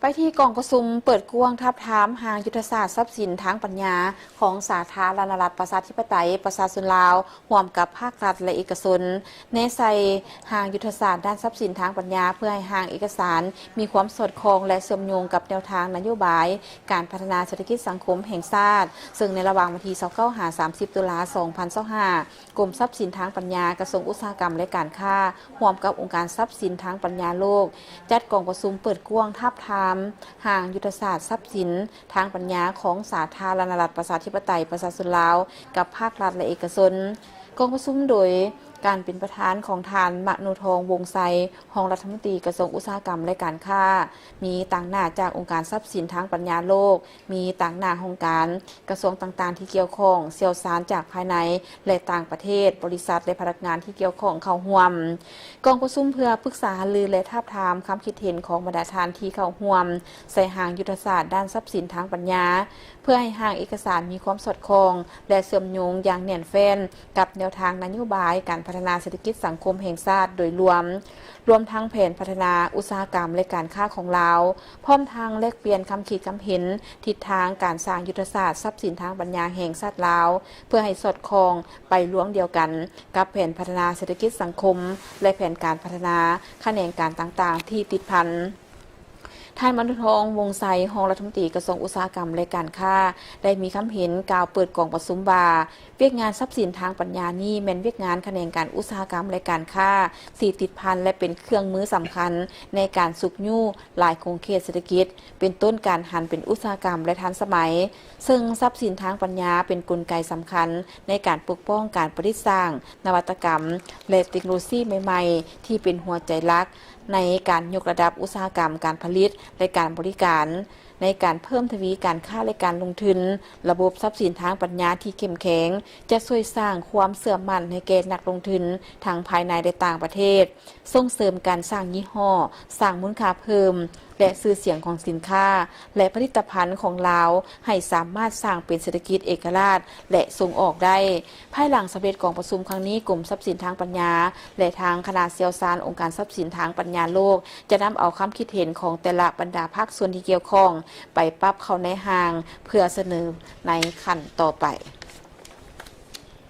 ປທີ່ກອງປະຊຸມເປີດກວ້າງທາບທາມຮ່າງຍຸດທະສາດຊັບສິນທາງປັນຍາຂອງສາທາລະນະລັດປະຊາທິປະໄຕປະຊາຊົນລາວ ຮ່ວມກັບພາກລັດ ແລະ ເອກະຊົນ ແນໃສ່ຮ່າງຍຸດທະສາດດ້ານຊັບສິນທາງປັນຍາ ເພື່ອໃຫ້ຮ່າງເອກະສານມີຄວາມສອດຄ່ອງ ແລະ ເຊື່ອມໂຍງກັບແນວທາງນະໂຍບາຍການພັດທະນາເສດຖະກິດສັງຄົມແຫ່ງຊາດ, ເຊິ່ງໃນລະຫວ່າງວັນທີຊາວເກົ້າຫາສາມສິບຕຸລາສອງພັນຊາວຫ້າ ກົມຊັບສິນທາງປັນຍາ ກະຊວງອຸດສາຫະກຳ ແລະ ການຄ້າ ຮ່ວມກັບອົງການຊັບສິນທາງປັນຍາໂລກ ຈັດກອງປະຊຸມເປີດກວ້າງທາບທາມຮ່າງຍຸດທະສາດຊັບສິນທາງປັນຍາຂອງສາທາລະນະລັດປະຊາທິປະໄຕປະຊາຊົນລາວ ກັບພາກລັດ ແລະ ເອກະຊົນ. ກອງປະຊຸມໂດຍການເປັນປະທານຂອງທ່ານ ມະໂນທອງ ວົງໄຊ ຮອງລັດຖະມົນຕີກະຊວງອຸດສາຫະກຳ ແລະ ການຄ້າ, ມີຕາງໜ້າຈາກອົງການຊັບສິນທາງປັນຍາໂລກ, ມີຕາງໜ້າຫ້ອງການ ກະຊວງຕ່າງໆທີ່ກ່ຽວຂ້ອງ, ຊ່ຽວຊານຈາກພາຍໃນ ແລະ ຕ່າງປະເທດ, ບໍລິສັດ ແລະ ພະນັກງານທີ່ກ່ຽວຂ້ອງເຂົ້າຮ່ວມ. ກອງປະຊຸມເພື່ອປຶກສາຫາລື ແລະ ທາບທາມຄຳຄິດເຫັນຂອງບັນດາທ່ານທີ່ເຂົ້າຮ່ວມ ໃສ່ຮ່າງຍຸດທະສາດດ້ານຊັບສິນທາງປັນຍາ ເພື່ອໃຫ້ຮ່າງເອກະສານມີຄວາມສອດຄ່ອງ ແລະ ເຊື່ອມໂຍງຢ່າງແໜ້ນແຟ້ນກັບແນວທາງນະໂຍບາຍການພັດທະນາເສດຖະກິດສັງຄົມແຫ່ງຊາດໂດຍລວມ, ລວມທັງແຜນພັດທະນາອຸດສາຫະກຳ ແລະ ການຄ້າຂອງລາວ, ພ້ອມທັງແລກປ່ຽນຄຳຄິດຄຳເຫັນທິດທາງການສ້າງຍຸດທະສາດຊັບສິນທາງປັນຍາແຫ່ງຊາດລາວ ເພື່ອໃຫ້ສອດຄ່ອງໄປລວງດຽວກັນກັບແຜນພັດທະນາເສດຖະກິດສັງຄົມ ແລະ ແຜນການພັດທະນາຂະແໜງການຕ່າງໆທີ່ຕິດພັນ. ທ່ານ ມະໂນທອງ ວົງໄຊ ຮອງລັດຖະມົນຕີກະຊວງອຸດສາຫະກຳ ແລະ ການຄ້າ ໄດ້ມີຄຳເຫັນກ່າວເປີດກອງປະຊຸມວ່າ, ວຽກງານຊັບສິນທາງປັນຍານີ້ແມ່ນວຽກງານຂະແໜງການອຸດສາຫະກຳ ແລະ ການຄ້າ ທີ່ຕິດພັນ ແລະ ເປັນເຄື່ອງມືສຳຄັນໃນການຊຸກຍູ້ຫຼາຍຂົງເຂດເສດຖະກິດ, ເປັນຕົ້ນການຫັນເປັນອຸດສາຫະກຳ ແລະ ທັນສະໄໝ, ເຊິ່ງຊັບສິນທາງປັນຍາເປັນກົນໄກສຳຄັນໃນການປົກປ້ອງການປະດິດສ້າງ, ນະວັດຕະກຳ ແລະ ເຕັກໂນໂລຊີໃໝ່ໆ ທີ່ເປັນຫົວໃຈຫຼັກ ໃນການຍົກລະດັບອຸດສາຫະກຳການຜະລິດ ແລະ ການບໍລິການ, ໃນການເພີ່ມທະວີການຄ້າ ແລະ ການລົງທຶນ. ລະບົບຊັບສິນທາງປັນຍາທີ່ເຂັ້ມແຂງ ຈະຊ່ວຍສ້າງຄວາມເຊື່ອໝັ້ນໃຫ້ແກ່ນັກລົງທຶນທັງພາຍໃນ ແລະ ຕ່າງປະເທດ, ສົ່ງເສີມການສ້າງຍີ່ຫໍ້, ສ້າງມູນຄ່າເພີ່ມ ແລະ ຊື່ສຽງຂອງສິນຄ້າ ແລະ ຜະລິດຕະພັນຂອງລາວ ໃຫ້ສາມາດສ້າງເປັນເສດຖະກິດເອກະລາດ ແລະ ສົ່ງອອກໄດ້. ພາຍຫຼັງສຳເລັດກອງປະຊຸມຄັ້ງນີ້, ກົມຊັບສິນທາງປັນຍາ ແລະ ທາງຄະນະຊ່ຽວຊານອົງການຊັບສິນທາງປັນຍາໂລກ ຈະນຳເອົາຄຳຄິດເຫັນຂອງແຕ່ລະບັນດາພາກສ່ວນທີ່ກ່ຽວຂ້ອງ ໄປປັບເຂົ້າໃນຮ່າງເພື່ອສະເໜີໃນຂັ້ນຕໍ່ໄປ.